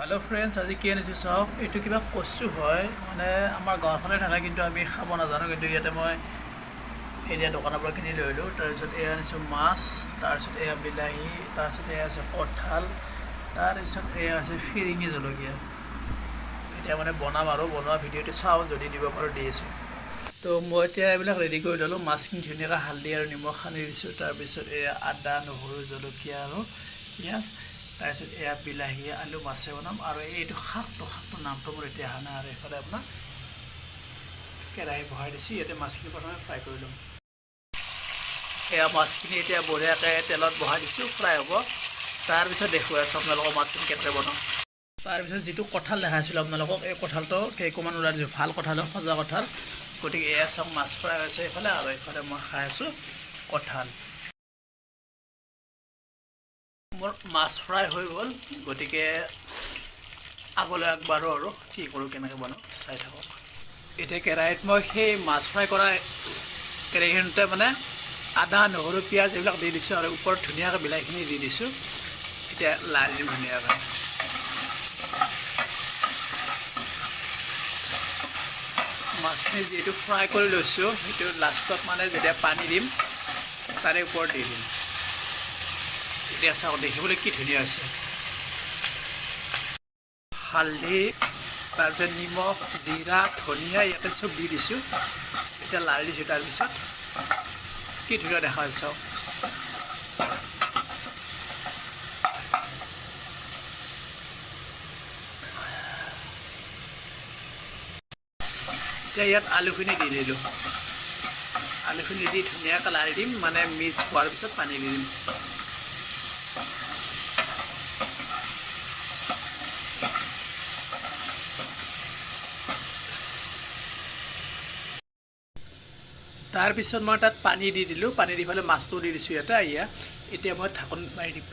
Hello' friends, আজি কি আনিছোঁ চাওক। এইটো কিবা কচু হয়, মানে আমাৰ গাঁৱৰ ফালে থাকে, কিন্তু আমি খাব নাজানো। কিন্তু ইয়াতে মই এতিয়া দোকানৰ পৰা কিনি লৈ আহিলোঁ। তাৰপিছত এয়া আনিছোঁ মাছ, তাৰপিছত এয়া বিলাহী, তাৰপিছত এয়া আছে কঁঠাল, তাৰপিছত এয়া আছে ফিৰিঙি জলকীয়া। এতিয়া মানে বনাম আৰু বনোৱা ভিডিঅ'টো চাওঁ, যদি দিব পাৰোঁ দি আছোঁ। তো মই এতিয়া এইবিলাক ৰেডি কৰি ল'লোঁ। মাছখিনি ধুনীয়াকৈ হালধি আৰু নিমখ সানি দিছোঁ। তাৰপিছত এয়া আদা, নহৰু, জলকীয়া আৰু পিঁয়াজ। তাৰপিছত এয়া বিলাহী, আলু, মাছে বনাম। আৰু এইটো শাকটোৰ নামটো মোৰ এতিয়া অহা নাই। আৰু এইফালে আপোনাৰ কেৰাহী বহাই দিছোঁ। ইয়াতে মাছখিনি প্ৰথমে ফ্ৰাই কৰি ল'ম। এয়া মাছখিনি এতিয়া বঢ়িয়াকৈ তেলত বহাই দিছোঁ, ফ্ৰাই হ'ব। তাৰপিছত দেখুৱাই আছোঁ আপোনালোকক মাছখিনি কেনেকৈ বনাওঁ। তাৰপিছত যিটো কঁঠাল দেখাইছিলোঁ আপোনালোকক, এই কঁঠালটো কেইকমান ওলাই দিছোঁ। ভাল কঁঠাল হয়, সজা কঁঠাল। গতিকে এয়া চাওক, মাছ ফ্ৰাই হৈছে এইফালে আৰু এইফালে মই খাই আছোঁ কঁঠাল। মোৰ মাছ ফ্ৰাই হৈ গ'ল। গতিকে আগলৈ আগবাঢ়ো আৰু কি কৰোঁ, কেনেকৈ বনাওঁ চাই থাকক। এতিয়া কেৰাহীত মই সেই মাছ ফ্ৰাই কৰা কেৰাহীখনতে মানে আদা, নহৰু, পিঁয়াজ এইবিলাক দি দিছোঁ আৰু ওপৰত ধুনীয়াকৈ বিলাহীখিনি দি দিছোঁ। এতিয়া লাৰি দিম ধুনীয়াকৈ। মাছখিনি যিহেতু ফ্ৰাই কৰি লৈছোঁ, সেইটো লাষ্টত মানে যেতিয়া পানী দিম, তাৰে ওপৰত দি দিম। এতিয়া চাওক, দেখিবলৈ কি ধুনীয়া হৈছে। হালধি, তাৰপিছত নিমখ, জিৰা, ধনিয়া ইয়াতে চব দি দিছোঁ। এতিয়া লাৰি দিছোঁ। তাৰপিছত কি ধুনীয়া দেখা হৈছে চাওক। এতিয়া ইয়াত আলুখিনি দি দিলোঁ। আলুখিনি দি ধুনীয়াকৈ লাৰি দিম, মানে মিক্স হোৱাৰ পিছত পানী দি দিম। তাৰপিছত মই তাত পানী দি দিলোঁ। পানী দি পেলাই মাছটো দি দিছোঁ ইয়াতে। এতিয়া মই ঢাকোন মাৰি দিম।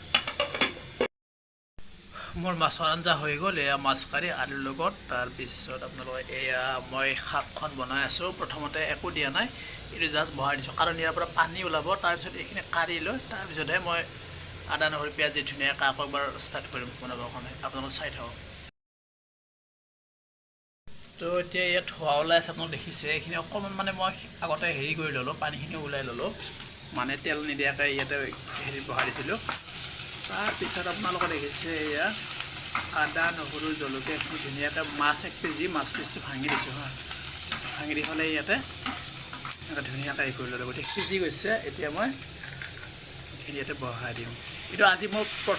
মোৰ মাছৰ আঞ্জা হৈ গ'ল। এয়া মাছ কাৰী আলুৰ লগত। তাৰপিছত আপোনালোকে এয়া মই শাকখন বনাই আছোঁ। প্ৰথমতে একো দিয়া নাই, এইটো জাষ্ট বহাই দিছোঁ, কাৰণ ইয়াৰ পৰা পানী ওলাব। তাৰপিছত এইখিনি কাঢ়ি লৈ তাৰপিছতহে মই আদা, নহৰু, পিঁয়াজ দি ধুনীয়াকৈ আকৌ এবাৰ ষ্টাৰ্ট কৰিম বনাবৰ কাৰণে। আপোনালোক চাই থাকক। তো এতিয়া ইয়াত ধোঁৱা ওলাই আছে, আপোনালোক দেখিছে। এইখিনি অকণমান মানে মই আগতে হেৰি কৰি ল'লোঁ, পানীখিনি ওলাই ল'লোঁ, মানে তেল নিদিয়াকৈ ইয়াতে হেৰি বহাই দিছিলোঁ। তাৰপিছত আপোনালোকে দেখিছে, এয়া আদা, নহৰু, জলকীয়াখিনি ধুনীয়াকৈ মাছ 1 পিচ দি মাছ পিচটো ভাঙি দিছোঁ। হা, ভাঙি দি পেলাই ইয়াতে এনেকৈ ধুনীয়াকৈ হেৰি কৰি ল'লোঁ। গতিকে সিজি গৈছে। এতিয়া মই এইখিনি ইয়াতে বহাই দিম। এইটো আজি মোৰ প্ৰথম